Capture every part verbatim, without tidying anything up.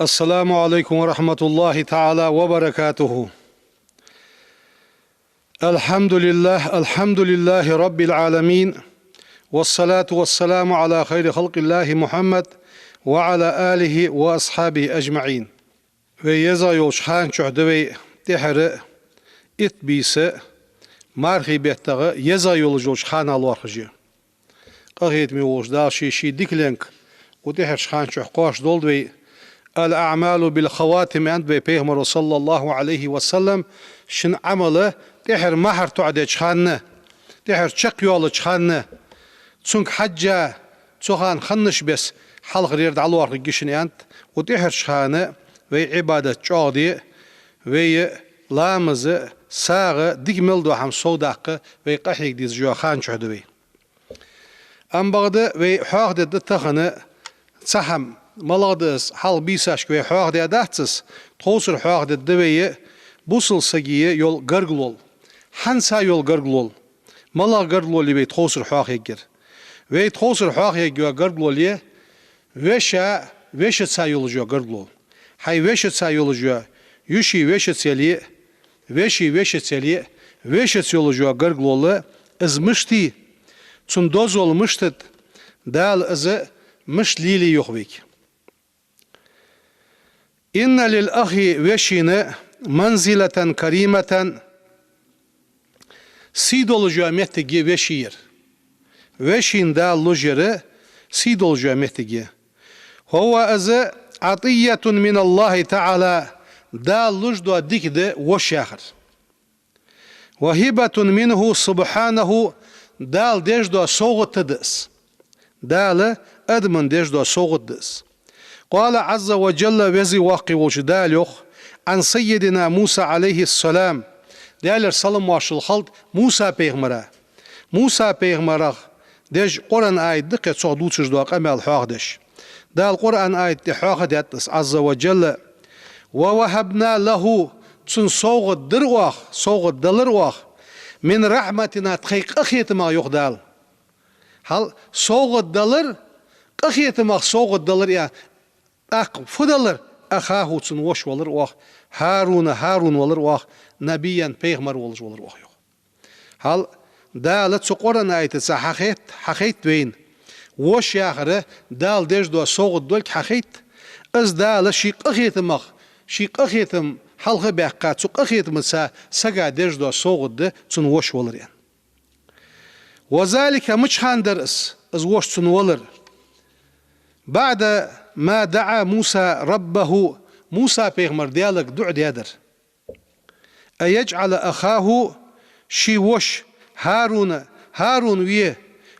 السلام عليكم ورحمة الله تعالى وبركاته. الحمد لله، الحمد لله رب العالمين، والصلاة والسلام على خير خلق الله محمد وعلى آله وأصحابه أجمعين. Вай еза йолча хана чухь да вай тӀехьара итт бийса мархий беттагӀа еза йолаш йолча хана лоархӀаш я. Къахетаме волча Дала ший, ший дикаленк укх тӀехьарча хана чухь кхоачаш долда вай. «الأعمال بالخواتيم», аьннад вай Пайхамаро, صلى الله عليه وسلم, шун Ӏамал тӀехьара мухӀар тоӀадеча хана, тӀехьара чакхйоалача хана, цунга хьежжа, цу хана хиннача беса хьалхарера дӀалоархӀаргья шун, аьннад. Укх тӀехьарча хана вай Ӏибадат чӀоагӀде, вай ламаз, сагӀа, дика мел дола хӀама совдаккха вай къахьега дезаш йола хана чухь да вай. Амма бакъда вай хьоахадергда тахан цхьа хӀама, малагӀа да из, хьалха бийсашка вай хьоахадаьдац из, тховсара хьоахадергда вай бусалба сага йола гаргалол. ХӀанз йола гаргалол, малагӀа гаргалол я вай тховсара хьоахаергьяр. Вай тховсара хьоахаергья гаргалол я веший, вешийца йолаш йола гаргалол. Хьай вешийца йолаш йола, йиший вешийца яле а, веший вешийца яле а, вешийца йолаш йола гаргалол, из мишта я, цун дозал мишта да, Дала из мишта лелае йоах вайга. «إن للأخ», вешийна, «منزلة كريمة», сий долаш йола моттиг я вешийна. Вешийна Дала луш яр сий долаш йола моттиг я. «وهو», из, «عطية من الله تعالى», Дала луш дола дика да воша яхар. «وهبة منه سبحانه», Дала деш дола совгӀат да из. Дала адамашта деш дола совгӀат да из. «قال عز وجل», Веза-Воккха волча Дала йоах, «عن سيدنا موسى عليه السلام», Даьлера салам-моаршал хилда Муса-пайхамара. Муса-пайхамарах деш Къуръан аят да-кх, цох дувцаш дола къамаьл хьоахадеш. Дала Къуръан аята тӀа хьоахадаьд из, عز وجل: «ووهبنا له», цунна совгӀат дир оаха, совгӀат далар оаха, «من رحمتنا», тхай къахетамах, йоах Дала. Хьал, совгӀат далар, къахетамах совгӀат далар я, тӀаккха фу далар, «أخاه», цун воша валар оаха, «هارون», ХӀарун валар оаха, «نبيا», пайхамар волаш валар оаха, йоах. Хьал, Дала цу Къуръан аятаца хьахет-, хьахайт вайна. Воша яхар Дала деш дола совгӀат долга хьахайт. Из Дала ший къахетамах, ший къахетам хьалха а баьккха, цу къахетамца сага деш дола совгӀат да цун воша валар, аьнна. «وذلك», мича хана дар из, из воша цун валар? «بعد ما دعا موسى ربه», Муса-пайхамара Даьлага дуӀа даьдар. «أن يجعل أخاه», ший воша ХӀарун, ХӀарун ве,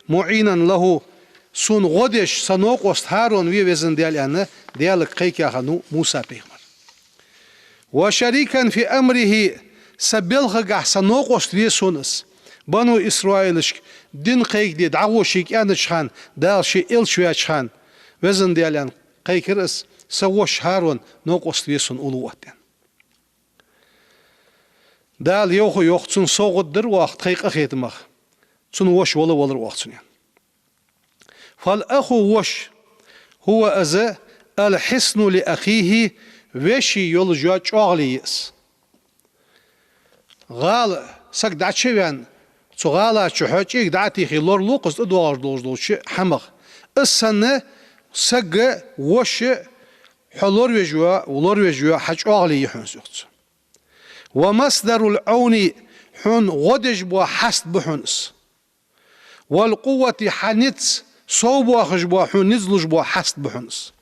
«معينا له», сона гӀо деш, са новкъост ХӀарун ве, Веза Даьла, аьнна, Даьлага кхайка хиннав Муса-пайхамар. «وشريكا في أمره», са балхагахьа са новкъост ве сона из. Бану Исраилашка дин кхайкаде дӀагӀо шийга аьннача хана, Дала ший элча ваьча хана, Веза Даьла, аьнна, кхайкар из, са воша ХӀарун новкъост ве сона уллув отта, аьнна. Дала йоах, йоах, цунна совгӀат дир оаха тхай къахетамах, цун воша вала валар оаха цунна. «فالأخ», воша, «هو», из, «الحصن لأخيه», вешийна йолаш йола чӀоагӀал я из. ГӀала, саг дӀачу а ваьнна, цу гӀала чухь чӀега дӀа а тийха лоралу-кх из тӀадоагӀаш долаш долча хӀамах. Из санна сага воша хьо лоравеш йола, лоравеш йола хьа чӀоагӀал я хьона из, йоах цо. «ومصدر العون», хьона гӀо деш бола хьаст ба хьона из. «والقوة», хьа низ, совбоахаш бола, хьона низ луш бола хьаст ба хьона из.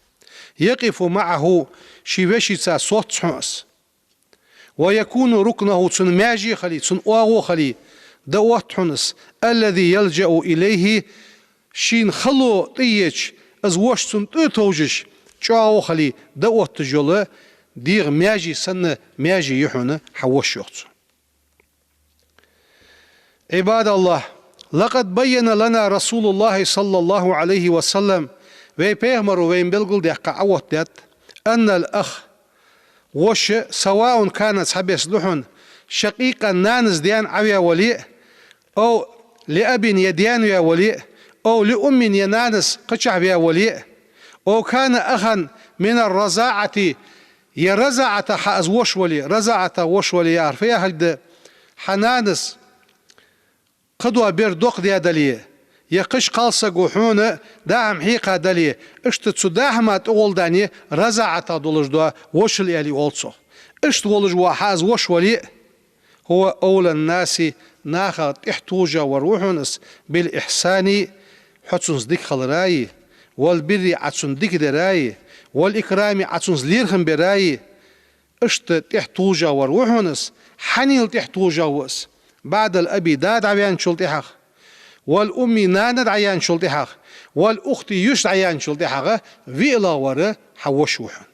«يقف معه», ший вешийца соц хьона из. «ويكون ركنه», цун маьже хиле, цун оагӀув хиле, дӀаотт хьона из. «الذي يلجأ إليه», шийна хало тӀаеча, из воша цунна тӀатовжаш, чӀоагӀо хиле, дӀаотташ йола дегӀа маьже санна маьже я хьона хьа воша, йоах цо. عباد الله، لقد بين لنا رسول الله صلى الله عليه وسلم, вай Пайхамаро вайна белгалдаьккха Ӏооттадаьд, أن الأخ, воша, سواء كان, цхьабесса да хьона, شقيقا, нанас даьна Ӏаваь вале а, أو لأب, е даьна ваь вале а, أو لأم, е нанас кхычахьа ваь вале а, أو كان أخا, من الرضاعة, е разаӀата хьа из воша вале, разаӀата воша вале яхар фу яхилга да? Хьа нанас кхыдола бер доккха даьдале, е кхыча кхалсаго хьона даа хӀама хьекхадале, иштта цу даа хӀаман тӀагӀолла дане разаӀата долаш дола вошал аьле оал цох. Иштта волаш вола хьа из воша вале, هو أولى الناس, нахах тӀехьа тужа вар ва хьона из, بالإحسان, хьо цунца дика хиларах, والبر, Ӏа цунна дика дарах, والإكرام, Ӏа цунца лерхӀам барах. Иштта тӀехьа тужа вар ва хьона из. Хьанал тӀехьа тужа ва из? بعد الأب, да дӀаваьнначул тӀехьагӀа, والأم, нана дӀаяьнначул тӀехьагӀа, والأخت, йиша дӀаяьнначул тӀехьагӀа виълагӀвар хьа воша ва хьона.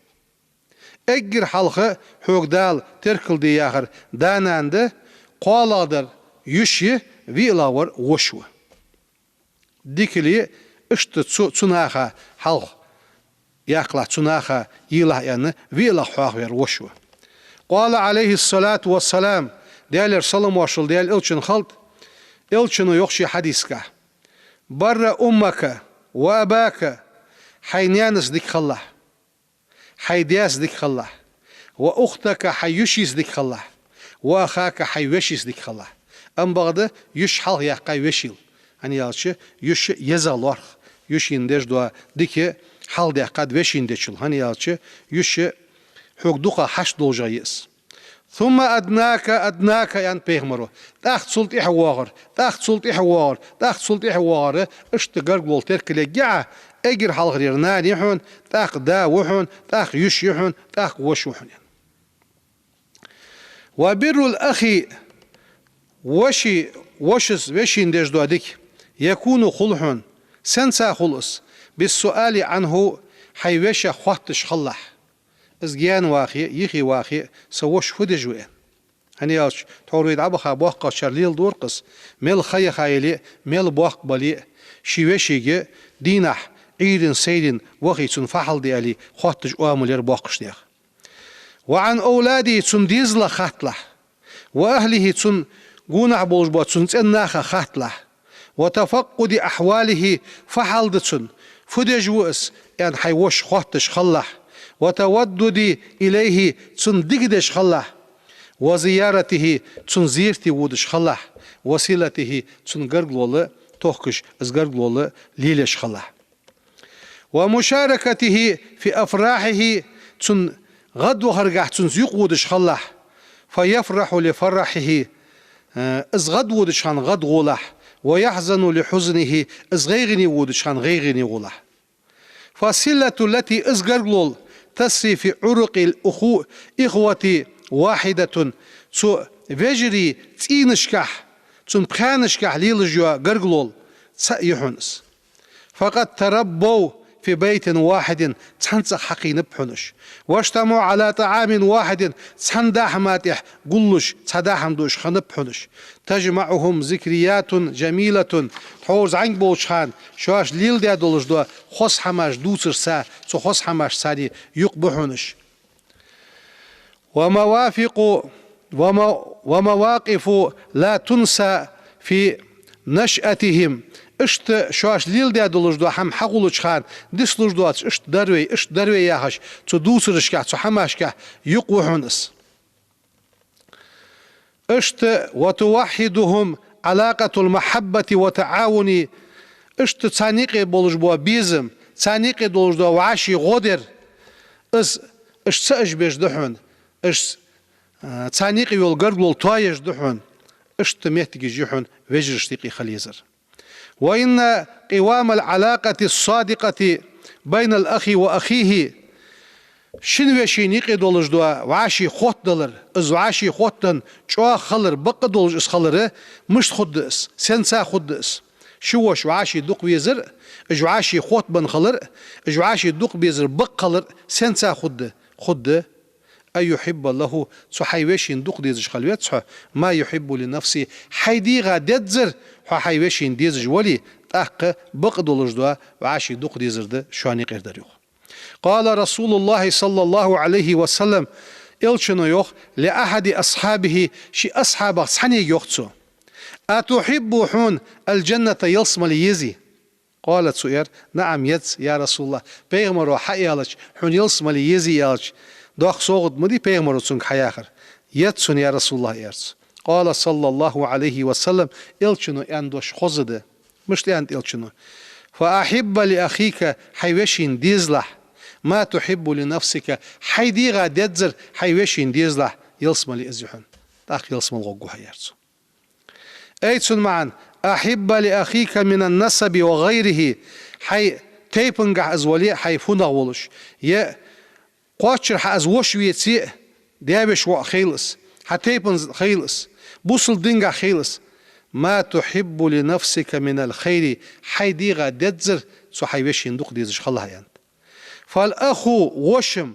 Эггара хьалха хьога Дала теркал де яхар да-нана да, кхоалагӀдар йиша я, виълагӀвар воша ва. Дикали иштта цу, цу наха хьалха яккхалахь, цу наха йийлахь аьнна, виълагӀа хьоахаваьр воша ва. قال عليه الصلاة والسلام, Даьлера салам-моаршал Даьла Элчанна хилда, Элчано йоах ший хьадисагахь: بر أمك وأباك, хьай наьнаца дика хилалахь, хьай даьца дика хилалахь, وأختك, хьай йишийца дика хилалахь, وأخاك, хьай вешийца дика хилалахь. Амма бакъда йиша хьалха яьккхай вешийла. ХӀана аьлча йиша езагӀа лоархӀ, йишийна деш дола дика хьалха даьккхад вешийна дечул, хӀана аьлча йиша хьога дукха хьашт долаш я из. ثم أدناك أدناك, аьннад пайхамаро. ТӀаккха цул тӀехьа воагӀар, тӀаккха цул тӀехьа воагӀар, тӀаккха цул тӀехьа воагӀар, иштта гаргало теркалъергья Ӏа, эггара хьалхаръяр нана я хьона, тӀаккха да ва хьона, тӀаккха йиша я хьона, тӀаккха воша ва хьона. وبر الأخ, веший, вешас, вешийна деш дола дика, يكون, хул хьона, сенца хул из? بالسؤال عنه, хьай вешех хоатташ хилалахь. Из гаьна вахе, юхе вахе, са воша фу деш ва аьнна. ХӀана аьлча тхьовра вай дӀабаха боккхагӀчар леладора-кх из, мел ха яха яле а, мел боккха бале а, ший вешийга дийнахьа Ӏуйрийна, сайрийна вахе, цунна фу хьал да аьле хоатташ оамал яр боккхагӀча наьха. وعن أولاده, цун дезалах хатталахь. وأهله, цун гонахьа болаш бола цун цӀен нахах хатталахь. وتفقد أحواله, фу хьал да цун, фу деш ва из, аьнна хьай воша хоатташ хилалахь. وتودد إليه, цунна дика деш хилалахь. وزيارته, цунна зерате водаш хилалахь. وصلته, цун гаргало тохкаш, из гаргало лелаеш хилалахь. ومشاركته في أفراحه, цун гӀадвахаргахь цунца юкъе водаш хилалахь. فيفرح لفرحه, э, из гӀадводача хана гӀадгӀолахь, ويحزن لحزنه, из гӀайгӀане водача хана гӀайгӀане гӀолахь. فالصلة التي, из гаргало, تسري في عروق الإخوة واحدة, цу вежарий цӀийнашкахь, цун пхаьнашкахь лелаш йола гаргало цаӀ я хьона из. فقد تربوا في بيت واحد, цхьан цӀагӀа хьакхийнаб хьона уж. واجتمعوا على طعام واحد, цхьан даа хӀаман тӀа гуллуш, цхьа даа хӀама дуаш хиннаб хьона уж. تجمعهم ذكريات جميلة, тхьовра зӀамига болча хана шоаш леладаь долаш дола хоза хӀамаш дувцарца, цу хоза хӀамашца юкъе ба хьона уж. وموافق وم-, ومواقف لا تنسى في نشأتهم. Иштта шоаш леладаь долаш дола хӀама хьагуллуча хана дицлуш доацаш, иштта дар вай, иштта дар вай яхаш, цу дувцарашкахь, цу хӀамашкахь юкъе ва хьона из. Иштта وتوحدهم علاقة المحبة والتعاون. Иштта царна юкъе болаш бола безам, царна юкъе долаш дола вӀаший гӀо дар, из, иштта цаӀ еш да хьона, иштта, а, царна юкъе йола гаргало тоаеш да хьона, иштта моттигаш я хьона вежарашта юкъе хила езар. وإن قوام العلاقة الصادقة بين الأخ وأخيه. Шин вешийна юкъе долаш дола вӀаший хоттадалар, из вӀаший хоттаденна чӀоагӀа хилар, бакъ долаш из хилар, мишта хургда из, сенца хургда из? Ши воша вӀаший дукха везар, уж вӀаший хоттабенна хилар, уж вӀаший дукха безар бакъ хилар сенца хургда? Хургда أن يحب له, цу хьай вешийна дукха дезаш хила веза хьо, ما يحب لنفسه, хьай дегӀа дезар хьо хьай вешийна дезаш вале, тӀаккха бакъ долаш дола вӀаший дукха дезар да шоана юкъера дар, йоах. قال رسول الله صلى الله عليه وسلم, Элчано йоах, لأحد أصحابه, ший асхьабех цхьаннега йоах цо: أتحب, хьона الجنة, ялсмале езий? قال, цо аьлар: نعم, еза, يا رسول الله, пайхамаро хьааьлча, хьона ялсмале езий аьлча, доккха совгӀат ма дий пайхамаро цунга хьаяхар. Еза сона, يا رسول الله, аьлар цо. قال صلى الله عليه وسلم, Элчано аьнна дош хоза да. Мишта аьннад Элчано: فأحب لأخيك, хьай вешийна дезалахь, ما تحب لنفسك, хьай дегӀа дезар хьай вешийна дезалахь, ялсмале из я хьона. ТӀаккха ялсмале гӀоргва хьо, аьлар цо. أي, цун маӀан: أحب لأخيك من النسب وغيره, хьай тайпангахьа из вале а, хьай фуннагӀа волаш, е кхоачара хьа из воша веце а, даь-веший воӀ хилва из, хьа тайпан хилва из, бусалба дингахьа хилва из, ما تحب لنفسك من الخير, хьай дегӀа дезар цу хьай вешийна дукха дезаш хилалахь, аьннад. فالأخ, воша,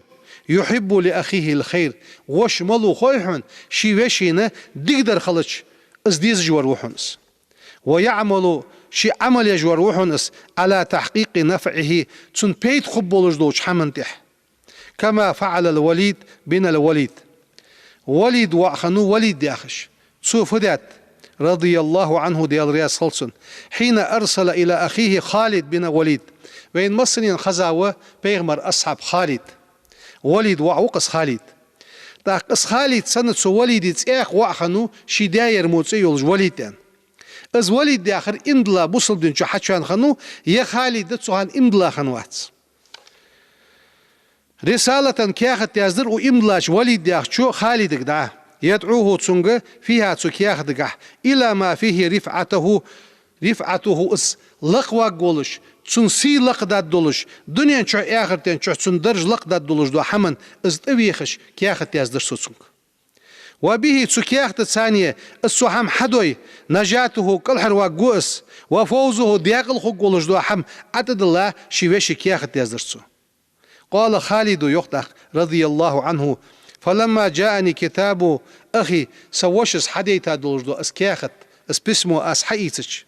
يحب لأخيه الخير, воша малув хой хьона, ший вешийна дикадар хилча, из дезаш вар ва хьона из. ويعمل, ше Ӏамал еш вар ва хьона из, على تحقيق نفعه, цунна пайда хургболаш долча хӀаман тӀа. كما فعل الوليد بن الوليد. Валида воӀ хиннав, Валид яхаш. Цо фу даьд, رضي الله عنه, Даьла раьза хилва цунна, حين أرسل إلى أخيه خالد بن الوليد. Вайна массанена хеза ва пайхамара асхьаб Халид. Валида воӀ ва-кх из Халид. ТӀаккха из Халид санна цу Валида цӀаькха воӀ хиннав, ший даь-ер мо цӀи йолаш Валид аьнна. Из Валид яхар иман дилла бусалба дина чу хьачувена хиннав, е Халид цу хана иман дилла хиннавац. رسالة, каьхат яздаьр укх иман диллача Валид яхачо Халидага дӀа, يدعوه, цунга, فيها, цу каьхатагахьа, إلى ما فيه رفعته, رفعته, из лакхваргволаш, цун сий лакхдаргдолаш, дунен чухь, ахартен чухь цун дарж лакхдаргдолаш дола хӀаман из тӀавехаш каьхат яздаьр цо цунга. وبه, цу каьхатаца, из цу хӀаман хьадой, نجاته, кӀалхарваргва из, وفوزه, даькъала хургволаш дола хӀама ӀотӀадилла ший вешийга каьхат яздаьр цо. قال خالد, йоах тӀаккха, رضي الله عنه: فلما جاءني كتاب أخي, са вешас хьадайта долаш дола из каьхат, из письмо аз хьаийцача,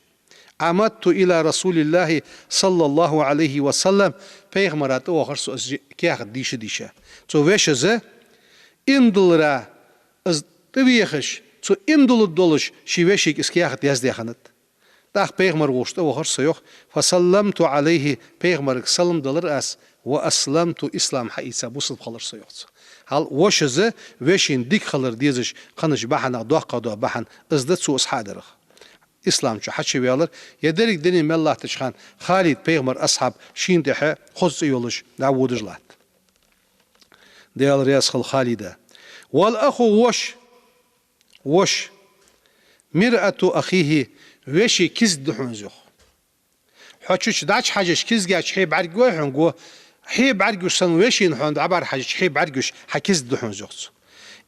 عمدت إلى رسول الله صلى الله عليه وسلم, пайхамара тӀавахар со из каьхат дийша-дийша. Цу вешас иман диллар из тӀавехаш, цу иман дилларгдолаш ший вешийга из каьхат яздаь хиннад. ТӀаккха пайхамар волча тӀавахар со, йоах, فسلمت عليه, пайхамарга салам делар аз, وأسلمت, ислам хьаийца бусалба хилар со, йоах цо. Хьал вешас вешийна дика хилар дезаш хиннача бахьанех доккха дола бахьан из да цо из хьадарах. Ислама чу хьачуваьлар, е деррига дуне мел латтача хана Халид, пайхамара асхьаб, шийна тӀехьа хоза цӀи йолаш дӀаводаш латт. Даьла раьза хилва Халида. والأخ, воша, воша, مرآة أخيه, веший кизга да хьона из, йоах. Хьо цу чу дӀачухьежача кизга чу хье бӀаргагой хьона, го, хье бӀаргагуш санна вешийна хьона дӀабӀарахьежача хье бӀаргагуш хьа кизга да хьона из, йоах цо.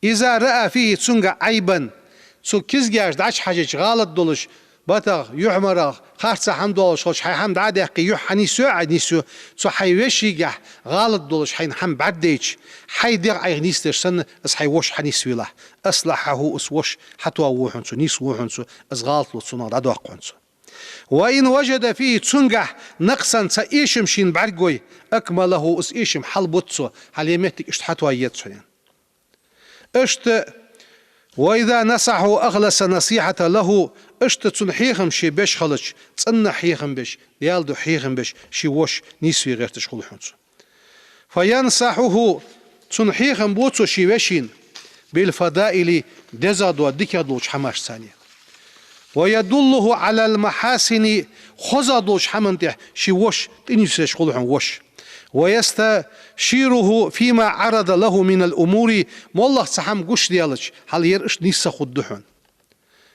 إذا رأى فيه, цунга, عيبا, цу кизга чу дӀачухьежача гӀалат долаш, батагӀа, юхьмарагӀа, харцахьа хӀама долаш хилча, хьай хӀама дӀа а даьккхе, юхь хьанийсъю, Ӏа нисъю, цу хьай вешийгахьа гӀалат долаш хьайна хӀама бӀаргадайча, хьай дегӀ Ӏайха нийсдеш санна, из хьай воша хьанийсвелахь. أصلحه, из воша хьатоаву хьона цо, нийсву хьона цо, из гӀалат лу цунах дӀадоаккх хьона цо. وإن وجد فيه, цунгахьа, نقصا, цхьа эшам шийна бӀаргагой, أكمله, из эшам хьалбу цо, хьал ер моттиг иштта хьатоаергья цо, аьнна. Иштта, وإذا نصحه أخلص النصيحة له, иштта цунна хьехам ше беш хилча, цӀенна хьехам беш, Даьла духьа хьехам беш, ший воша нийсве гӀерташ хул хьона цо. فينصحه, цунна хьехам бу цо ший вешийна, بالفضائل, дезагӀдола, дикагӀдолча хӀамашца. ويدله على المحاسن, хозагӀдолча хӀаман тӀа ший воша тӀанийсвеш хул хьона, воша. ويستشيره فيما عرض له من الأمور, моллагӀа цхьа хӀама гуш даьлча, хьал ер иштта нийса хургда хьона.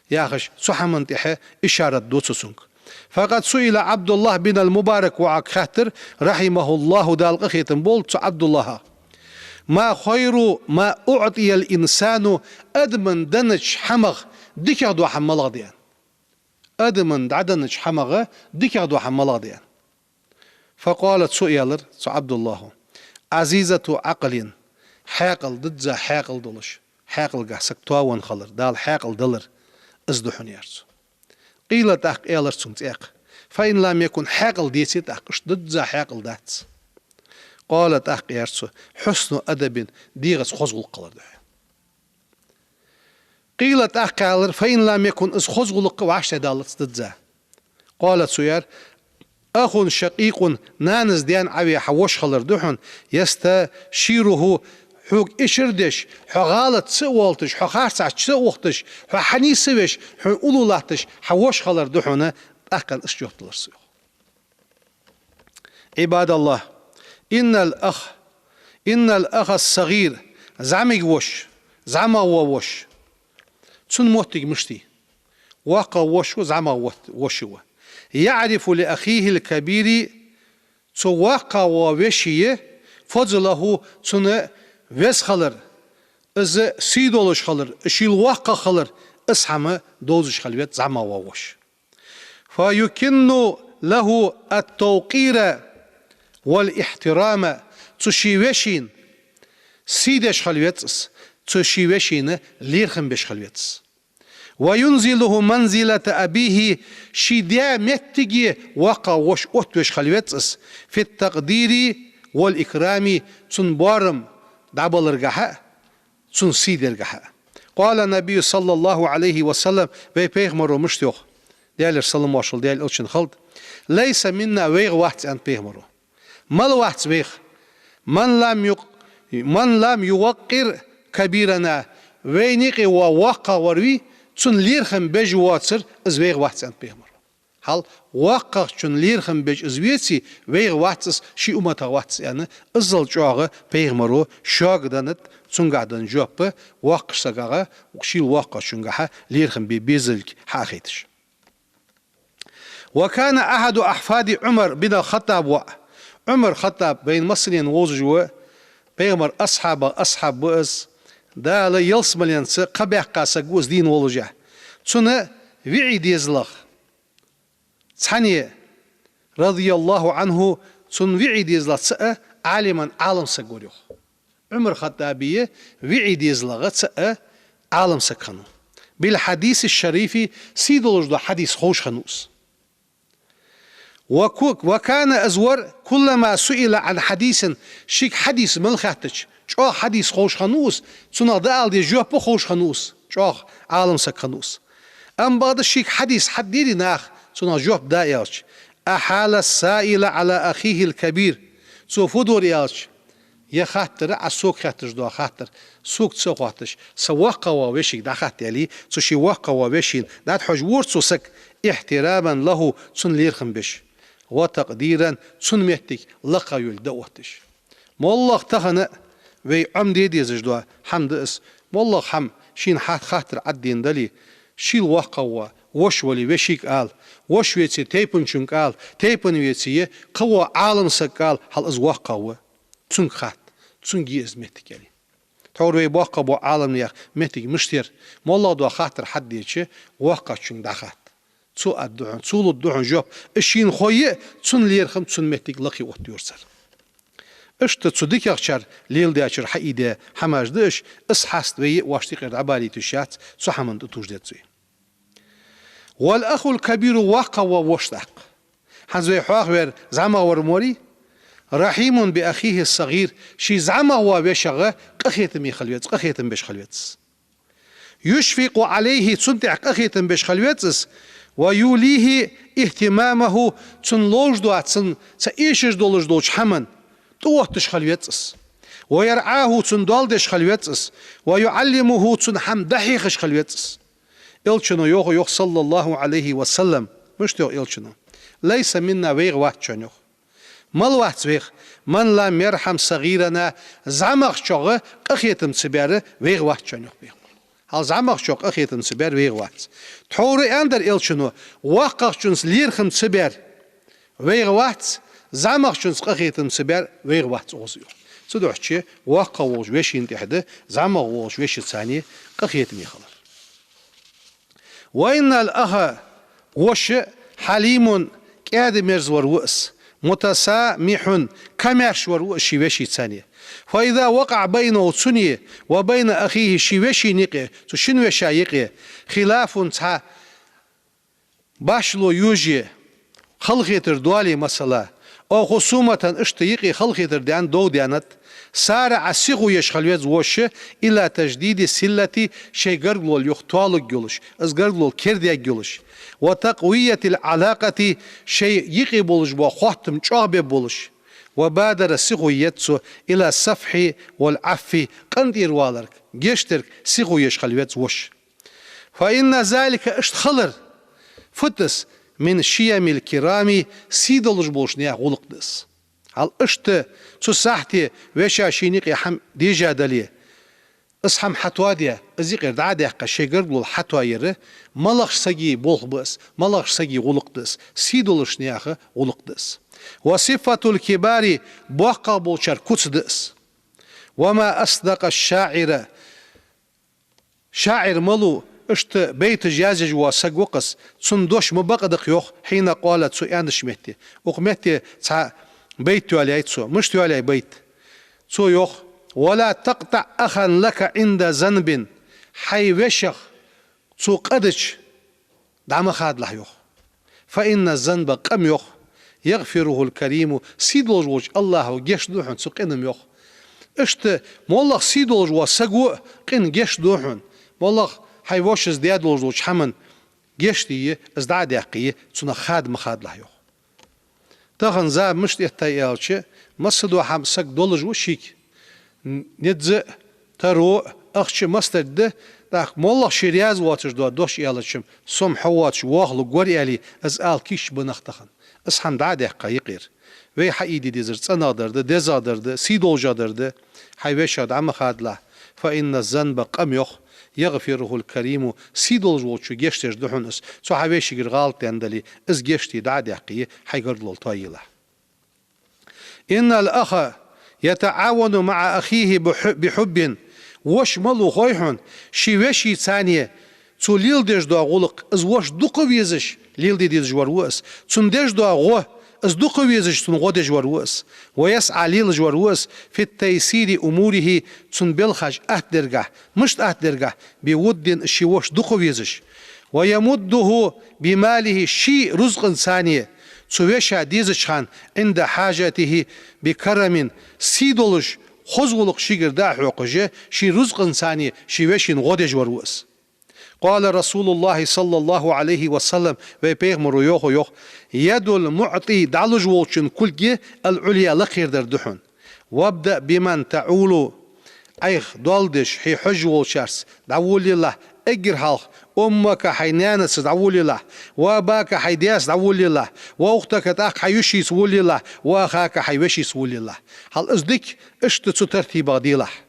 Яхаш, цу хӀаман тӀа ишарат ду цо цунга. فقد سئل عبد الله بن المبارك, воӀага хаьттар, رحمه الله, Дала къахетам болба цу ӀабдуллахӀах: ما خير ما أعطي الإنسان, адама деннача хӀамах дикагӀдола хӀама малагӀа да, аьнна. Адама дӀаденнача хӀамах дикагӀдола хӀама малагӀа да, аьнна. فقال, цо аьлар, цу ӀабдуллахӀо: عزيزة عقل, хьаькъал, дизза хьаькъал долаш, хьаькъалгахьа саг тоавенна хилар, Дала хьаькъал делар, из да хьона, аьлар цо. قيل, тӀаккха аьлар цунга цӀаькха: فإن لم يكن, хьаькъал деце тӀаккха, иштта дизза хьаькъал дац. قال, тӀаккха аьлар цо: حسن أدب, дегӀаца хоза гӀулакх хилар да хьона. قيل, тӀаккха аьлар: فإن لم يكن, из хоза гӀулакх вӀаштӀехьадалац дизза. قال, цо аьлар: أخ شقيق, нанас даьна Ӏове хьа воша хилар да хьона, يستشيره, хьога ишар деш, хьо гӀалат ца а волташ, хьо харцахьа ца а ухташ, хьо хьанийса веш, хьона уллув латташ хьа воша хилар да хьона, тӀаккха из жоп далар цо, йоах. عباد الله, إن الأخ، إن الأخ الصغير, зӀамига воша, зӀамагӀа вола воша, цун моттиг мишта я? ВоккхагӀа воша ва, зӀамагӀа вот-, воша ва. يعرف لأخيه الكبير, цу воккхагӀа волча вешийна, فضله, цун веза хилар, из сий долаш хилар, шийла воккхагӀа хилар, из хӀама довзаш хила веза зӀамагӀа вола воша. فيكن له التوقير والاحترام, цу ший вешийна сий деш хила веза из, цу ший вешийна лерхӀам беш хила веза из. وينزله منزلة أبيه, ший даь моттиге воккхагӀа воша оттавеш хила веза из, في التقدير والإكرام, цун боарам дӀабаларгахьа, цун сий даргахьа. قال النبي صلى الله عليه وسلم, вай пайхамаро мишта йоах, Даьлера салам-моаршал Даьла элчанна хилда: ليس منا, вайх вац, аьннад пайхамаро. Мала вац вайх? من لم يق-، من لم يوقر كبيرنا, вайна юкъе вола воккхагӀвар вий, цунна лерхӀам беш воацар, из вайх вац, аьннад пайхамаро. Хьал воккхагӀчунна лерхӀам беш из веце, вайх вац из, ший умматах вац из, аьнна, иззал чӀоагӀа пайхамаро шога деннад цунгахьа денна жоп, воккхача сагагӀа, шийла воккхагӀчунгахьа лерхӀам бе безалга хьахайташ. وكان أحد أحفاد عمر بن الخطاب, воӀ Ӏумар Хаттаб, вайна массанена вовзаш ва, пайхамара асхьабех асхьаб ва из, Дала ялсмаленца кхаъ баьккха саг ва из дийна воллашехь. Цун виӀий дезалах цхьанне, رضي الله عنه, цун виӀий дезалах цаӀ Ӏалиман Ӏалам саг вар, йоах. Ӏумар Хаттаба виӀий дезалах цаӀ Ӏалам саг хиннав. بالحديث الشريف, сий долаш дола хьадис ховш хиннав из. وك-، وكان, из вар, كلما سئل عن حديث, шийга хьадис мел хаьттача, чӀоагӀа хьадис ховш хиннав из, цунах дӀаала деза жоп а ховш хиннав из, чӀоагӀа Ӏалам саг хиннав из. Амма бакъда шийга хьадис хьадаьдий наха, цунах жоп да аьлча, أحال السائل على أخيه الكبير, цо фу дора аьлча, ер хаттар, Ӏа сога хаьтташ дола хаттар, сога ца хоатташ, са воккхагӀа вола вешийга дӀахатта аьле, цу ший воккхагӀа волча вешийна дӀатӀахьожавора цо саг, احتراما له, цунна лерхӀам беш, وتقديرا, цун моттиг лакха йолга дӀаотташ. МоллагӀа тахан а вай Ӏомаде дезаш дола хӀама да из, моллагӀа хӀама шийна хьат-, хаттар Ӏадийна дале, шийла воккхагӀа вола воша вале вешийга ала, воша веце тайпанчунга ала, тайпан веце кхы вола Ӏалам сагага ала, хьал из воккхагӀа ва, цунга хатта, цунга я из моттиг аьле. Тхьовра вай боккхагӀа бола Ӏалам наьха моттиг мишта яр, моллагӀа дола хаттар хьадеча, воккхагӀчунга дӀахатта. Цо аргда хьона, цо лургда хьона жоп, из шийна хой а, цунна лерхӀам, цун моттиг лакхе оттайора цар. Иштта цу дикагӀчар леладечара хьаийдаь хӀамаш да уж, из хьаста вай а воашта юкъера дӀабалийта йиш яц, цу хӀаман тӀатувш деза вай. والأخ الكبير, воккхагӀа вола воша тӀаккха. ХӀанз вай хьоахаваьр зӀамагӀвар ма варий, رحيم بأخيه الصغير, ший зӀамагӀа волча вешийгахьа къахетаме хила веза, къахетам беш хила веза из. يشفق عليه, цунна тӀехьа къахетам беш хила веза из, ويوليه اهتمامه, цунна ловш дола, цунна ца эшаш долаш долча хӀаман тӀаотташ хила веза из, ويرعاه, цунна доал деш хила веза из, ويعلمه, цунна хӀама дӀахьехаш хила веза из. Элчано йоах, йоах, صلى الله عليه وسلم, мишта йоах Элчано: ليس منا, вайх вац шоана, йоах. Мала вац вайх? من لم يرحم صغيرنا, зӀамагӀчох къахетам ца баьр вайх вац шоана, йоах пайхамаро. Хьал зӀамагӀчох къахетам ца баьр вайх вац. Тхьовра аьннадар Элчано, воккхагӀчунца лерхӀам ца баьр вайх вац, зӀамагӀчунца къахетам ца баьр вайх вац, укхаза, йоах. Цудухьа воккхагӀа волча вешийна тӀехьа да зӀамагӀа волча вешийца къахетаме хилар. وإن الأخ, воша, حليم, кӀаьда-мерза вар ва из, متسامح, камаьрша вар ва из ший вешийца. فإذا وقع بينه, цунеи, وبين أخيه, ший вешийна юкъе, цу шин веший юкъе, خلاف, цхьа башхало йоже, халахетар доале, масала, أو خصومة, иштта юкъе халахетар даьннад, дов даьннад, سارع сихо еш хила веза воша إلى تجديد الصلة шоай гаргало йоах тоалургйолаш, из гаргало кердаергйолаш, وتقوية العلاقة шоай юкъе болаш бола хоттам чӀоагӀбергболаш, وبادر сихо еза цо إلى الصفح والعفو къинтӀера валарга, гешт дарга сихо еш хила веза воша. فإن ذلك иштта хилар фуд из من شيم الكرام сий долаш болча наьха гӀулакх да из. Хьал иштта цу сахьте веший шийна юкъе хӀама дежа дале, из хӀама хьатоаде, из юкъера дӀа а даьккха шоай гаргало хьатоаяр малагӀча сага болх ба из, малагӀча сага гӀулакх да из, сий долаш наьха гӀулакх да из. وصفة الكبار боккхагӀа болчар куц да из. وما أصدق الشاعر шаӀир малув, иштта байташ язъеш вола саг ва-кх из, цун дош ма бакъ да-кх йоах, حين قال цо аьннача метте. Укх метте цхьа байт йоалаяьй цо. Мишта йоалаяьй байт? Цо йоах: ولا تقطع أخا لك عند ذنب хьай вешах цо къа дича дӀа ма хадалахь йоах. فإن الذنب къам йоах يغفره الكريم сий долаш волча АллахӀа гешт ду хьона цу къинна йоах. Иштта моллагӀа сий долаш вола саг ва а къинна гешт ду хьона. МоллагӀа хьай вошас даь долаш долча хӀаман гешт де, из дӀа а даьккхе, цунах хада ма хадалахь йоах. Тахан зама мишта эттай аьлча, массадола хӀама саг долаш ва шийга. Н-, низ а, таро а, ахча а мастарг да, тӀаккха моллагӀа ше раьза воацаш дола дош аьлча-м, со-м хьо воацаш вахалургвар аьле, из ала кийчбеннаб тахан. Из хӀама дӀа а даьккха юкъера. Вай хьаийде дезар цӀенагӀдар да, дезагӀдар да, сий долашагӀдар да, хьай вешах дӀа ма хадалахь. فإن الذنب къам йоах يغفره الكريم сий долаш волчо гешт деш да хьона из. Цо хьа вешийгара гӀалат даьнна дале, из гешт де дӀа а даьккхе, хьай гаргало тоаелахь. إن الأخ يتعاون مع أخيه بح-، بحب воша малув хой хьона, ший вешийца цхьана цо леладеш дола гӀулакх, из воша дукха везаш леладе дезаш вар ва из. Цунна деш дола гӀо, из дукха везаш цунна гӀо деш вар ва из. ويسعى лелаш вар ва из في تيسير أموره цун балхаш аттадергахьа. Мишта аттадергахьа? بود ший воша дукха везаш. ويمده بماله ший рузкъанца цхьана цу вешийна дезача хана عند حاجته بكرم сий долаш хоза гӀулакх шийгара дӀа а хьокхаш, ший рузкъанца цхьана ший вешийна гӀо деш вар ва из. قال رسول الله صلى الله عليه وسلم вай пайхамаро йоах, йоах: يد المعطي дӀалуш волчун кулг العليا лакхера дар да хьона. وابدأ بمن تعول Ӏайха доал деш, хье хьожаш волчарца дӀаволалахь, эггара хьалха أمك хьай наьнаца дӀаволалахь, وأباك хьай даьца дӀаволалахь, وأختك тӀаккха хьай йишийца волалахь, وأخاك хьай вешийца волалахь. Хьал из дика иштта цу тартибах делахь.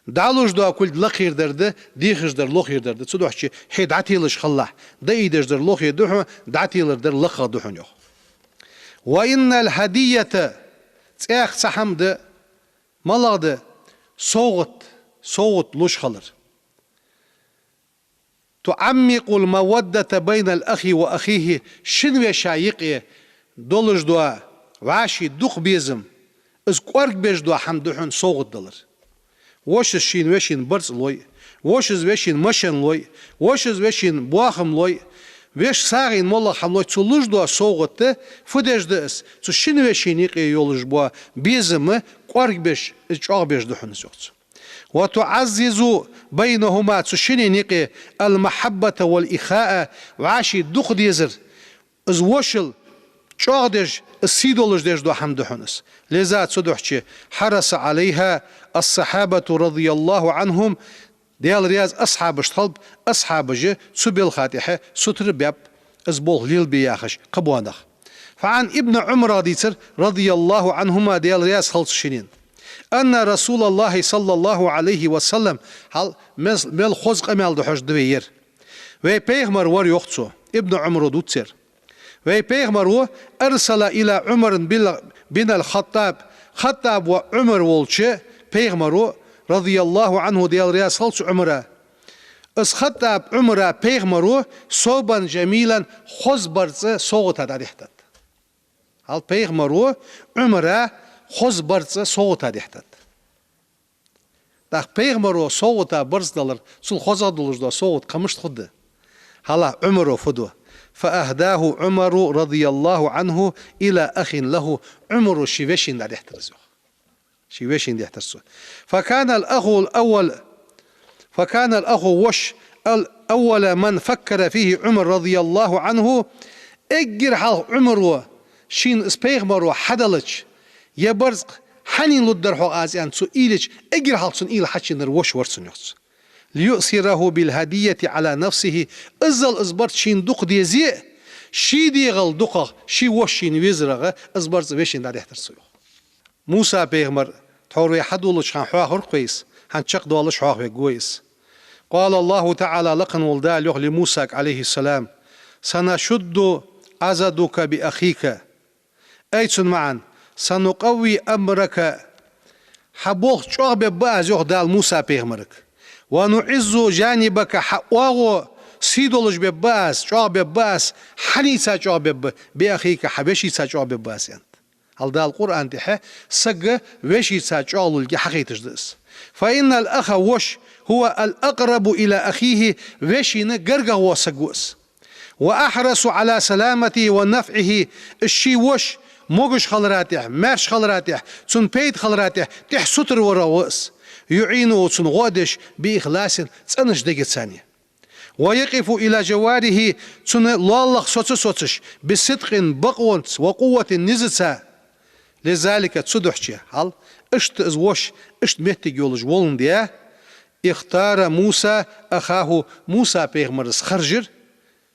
ДӀалуш дола кулг лакхера дар да, дехаш дар лохера дар да. Цудухьа хье дӀателаш хилалахь. ДӀаийдеш дар лохе да хьона, дӀателар дар лакхагӀа да хьона, йоах. وإن الهدية цӀаьхха цхьа хӀама да, малагӀа да, совгӀат, совгӀат луш хилар. تعمق المودة بين الأخ وأخيه шин веший юкъе долаш дола вӀаший дукха безам, из кӀоаргбеш дола хӀама да хьона совгӀат далар. Вошас шийна вешийна барзкъа лой, вошас вешийна машен лой, вошас вешийна боахам лой, вешийна сагӀийна моллагӀа хӀама лой, цо луш дола совгӀат фу деш да из, цу шин вешийна юкъе йолаш бола безам кӀоаргбеш, из чӀоагӀбеш да хьона из, йоах цо. وتعزز بينهما цу шинна юкъе المحبة والإخاء вӀаший дукха дезар, из вошал чӀоагӀдеш, из сий долаш деш дола хӀама да хьона из. لذا цудухьа حرص عليها الصحابة رضي الله عنهم Даьла раьза асхьабашта хилба, асхьабаша цу балха тӀехьа сутара баьб, из болх лелабе яхаш кхыбола нах. فعن ابن عمر дийцар, رضي الله عنهما Даьла раьза хилва цу шиннена, أن رسول الله صلى الله عليه وسلم хьал мел, мел хоза къамаьл да хьожаргда вай ер. Вай пайхамар вар, йоах цо, Ибн Ӏумаро дувц ер. Вай пайхамаро أرسل إلى عمر بن الخطاب Хаттаб воӀ Ӏумар волча пайхамаро, رضي الله عنه Даьла раьза хилва цу Ӏумара, из Хаттаб Ӏумара пайхамаро ثوبا جميلا хоза барзкъа совгӀата дӀадихьад. Хьал пайхамаро Ӏумара хоза барзкъа совгӀата дихьад. ТӀаккха пайхамаро совгӀата барзкъа далар, цул хозагӀа долаш дола совгӀат кхы мишта хургда? Хьал Ӏумаро фу ду? فأهداه عمر رضي الله عنه إلى أخ له Ӏумаро ший вешийна дӀадихьадар из, йоах. Ший вешийна дехьийтар цо. فكان الأخ الأول، فكان الأخ воша الأول من فكر فيه عمر رضي الله عنه. Эггара хьалха Ӏумара шийна из пайхамаро хьаделча, е барзкъа хьанна лургдар хьога аз аьнна цо уйла йича, эггара хьалха цунна уйла хьачуеннар воша вар цунна, йоах цо. ليؤثره بالهدية على نفسه. Иззал из барзкъа шийна дукха дезе а, ший дегӀал дукхагӀа ший воша шийна везарах из барзкъа вешийна дӀадехьийтар цо, йоах. Муса-пайхамар тхьовра вай хьадоладеча хана хьоахавир-кх вай из, хӀанз чакхдоалаш хьоахавергва вай из. قال الله تعالى, лакха вола Дала йоах Мусага, عليه السلام: سنشد عضدك بأخيك. Ай, цун маӀан: سنقوي أمرك. Хьа болх чӀоагӀбергба аз, йоах Дала Муса-пайхамарга. ونعز جانبك, хьа оагӀув сий долаш бергба аз, чӀоагӀбергба аз, хьанца чӀоагӀбергба, بأخيك, хьа вешийца чӀоагӀбергба аз, аьннад. Хьал Дала Къуръан тӀа сага вешийца чӀоагӀлургья хьахайташ да из. فإن الأخ, воша, هو الأقرب إلى أخيه, вешийна гаргагӀа вола саг ва из. وأحرص على سلامته ونفعه, из ший воша могаш хилара тӀехьа, маьрша хилара тӀехьа, цунна пайда хилара тӀехьа, тӀехьа сутара варагӀа ва из. يعينه, цунна гӀо а деш, بإخلاص, цӀенача дегаца. ويقف إلى جواره, цунна лоалахь соца а соцаш, بصدق, бакъонца, وقوة, низаца. لذلك, цудухьа, хьал, иштта из воша, иштта моттиг йолаш воландаь, اختار موسى أخاه, Муса-пайхамара харжар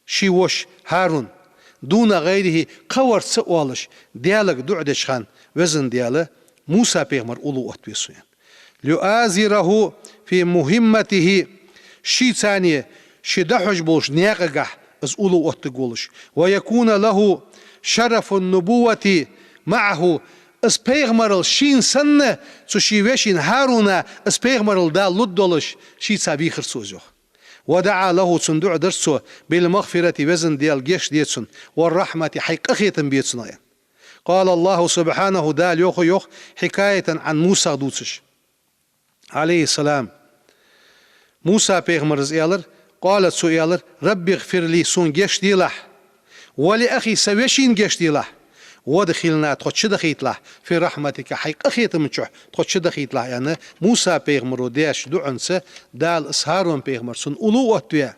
ший воша ХӀарун, دون غيره, кхы вар ца оалаш, Даьлага дуӀа деча хана: Веза Даьла, Муса-пайхамар уллув оттаве сона, аьнна. ليؤازره في مهمته, шийца, ше дӀахьош болча наькъагахьа из уллув оттаргволаш. ويكون له شرف النبوة معه, из пайхамарал шийна санна, цу ший вешийна ХӀарунна из пайхамарал Дала лургдолаш, шийца вийхар цо из, йоах. ودعا له, цунна дуӀа дир цо, بالمغفرة, Веза Даьла, гешт де цунна, والرحمة, хьай къахетам бе цунна, аьнна. قال الله سبحانه, Дала йоах, йоах, حكاية عن موسى, дувцаш, عليه السلام. Муса-пайхамара аьлар, قال, цо аьлар: رب اغفر لي, сона гешт делахь, ولأخي, са вешийна гешт делахь, وأدخلنا, тхо чудахийталахь, في رحمتك, хьай къахетама чу тхо чудахийталахь, аьнна, Муса-пайхамаро деча дуӀанца Дала из ХӀарун-пайхамар цунна уллув оттаваь,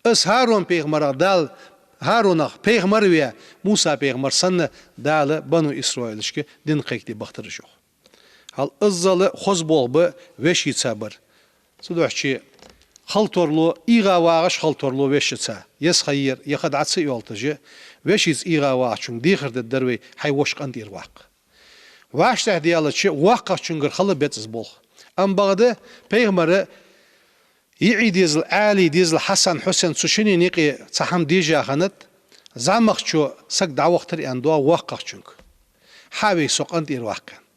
из ХӀарун-пайхамарах Дала, ХӀарунах пайхамар ваь, Муса-пайхамар санна, Дала бану Исраилашка дин кхайкаде бахийтар уж, йоах. Хьал, иззал хоза болх ба вешийца бар. Цудухьа халтарло, ийгӀа вагӀаш халтарло вешийца. Еза ха яр, е ха дӀа ца йолташ, вешийца ийгӀа вагӀачунга дехар дергдар вай: хьай воша къинтӀера ваккха. ВӀаштӀехьа даьлча, воккхагӀчунгара хила беза из болх. Амма бакъда пайхамара йиӀий дезал Ӏаьлий, дезал Хьасан, Хьусен, цу шинне юкъе цхьа хӀама дежа хиннад, зӀамагӀчо саг дӀавахийтар аьнна доагӀа воккхагӀчунга: хьа ве, со къинтӀера ваккха, аьнна.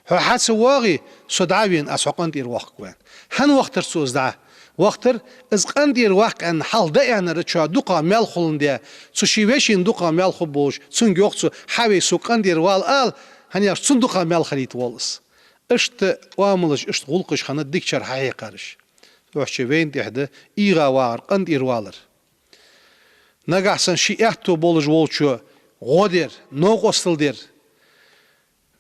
Хьо хьа ца воагӀе, со дӀа а вена, аз хьо къинтӀера воаккхаргва, аьнна. ХӀана вахийтар цо из дӀа? Вахийтар, из къинтӀера ваккха аьнна хьалха дӀааьннар чоа дукхагӀа маьл хуландаь, цу ший вешийна дукхагӀа маьл хургболаш, цунга йоах цо: хьа ве, сога къинтӀера вала, ала, хӀана аьлча цунна дукхагӀа маьл хилийта воал из. Иштта оамалаш, иштта гӀулакхаш хиннад дикачар хьахьекхараш. Цудухьа вайна тӀехьа да ийгӀа вагӀар, къинтӀера валар. Нагахьа санна ший аьттув болаш волчо гӀо дар, новкъостал дар,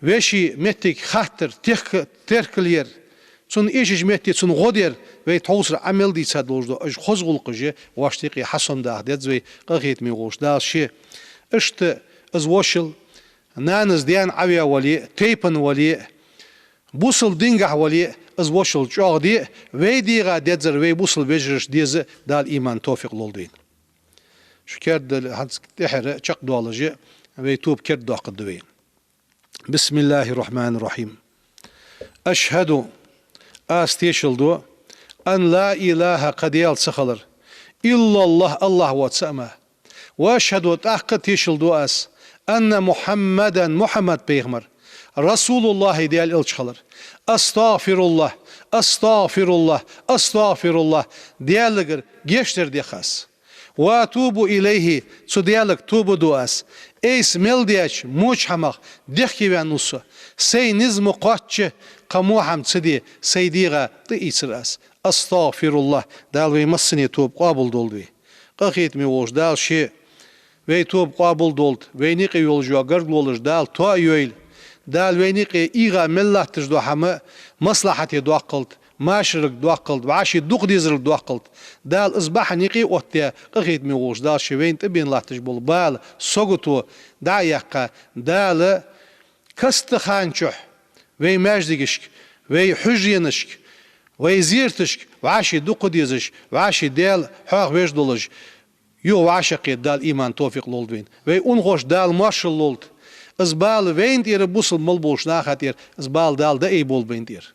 веший моттиг хаттар, терк-, теркал яр, цунна эшача метте цунна гӀо дар, вай тховсара Ӏа мел дийца долаш да, уж хоза гӀулакхаш, вӀаштӀехьа хьасомадаха деза вай, къахетаме волча Дала ше. Иштта из вошал нанас даьна Ӏаваь вале а, тайпан вале а, бусалба дингахьа вале а, из вошал чӀоагӀде а, вай дегӀа дезар вай бусалба вежарашта деза а Дала иман, товфикъ лолда вайна. Шу кердал хӀанз тӀехьара чакхдоалаш, вай тоба кердадоаккхаргда вай. بسم الله الرحمن الرحيم. أشهد, аз тешал ду, أن لا إله, кхы Даьла ца хилар, إلا الله, АллахӀ воацар а мара. وأشهد, тӀаккха а тешал ду аз, أن محمدا, Мухьаммад пайхамар, رسول الله, Даьла элча хилар. أستغفر الله، أستغفر الله، أستغفر الله, Даьлагара гешт дар дех аз. وأتوب إليه, цу Даьлага тоба ду аз. Айса мел даьча воча хӀамах дехкеваьннав со. Сай низ ма кхоачча, кхы во хӀама ца де, сай дегӀа тӀаийцар аз. أستغفر الله, Дала вай массане тоба къоабалдолда вай. Къахетаме волча Дала ше вай тоба къоабалдолда, вайна юкъе йолаш йола гаргалонаш Дала тоайойла. Дала вайна юкъе ийгӀа мел латташ дола хӀама, маслахьате доаккхалда, машаралга доаккхалда, вӀаший дукха дезаралга доаккхалда. Дала из бахьан юкъе оттадаь, къахетаме волаш Дала ший вайна тӀабена латташ бола бала, сагото дӀа а яьккха, Дала каста хана чухь вай маьждигашка, вай хьужаренашка, вай зерташка вӀаший дукха дезаш, вӀаший Даьла хьоахавеш долаш, юха вӀашагӀкхета Дала иман, тофикъ лолда вайна. Вай унахошта Дала моаршал лолда. Из бала вайна тӀера, бусалба мел болча наха тӀера, из бала Дала дӀаайболба вайна тӀера.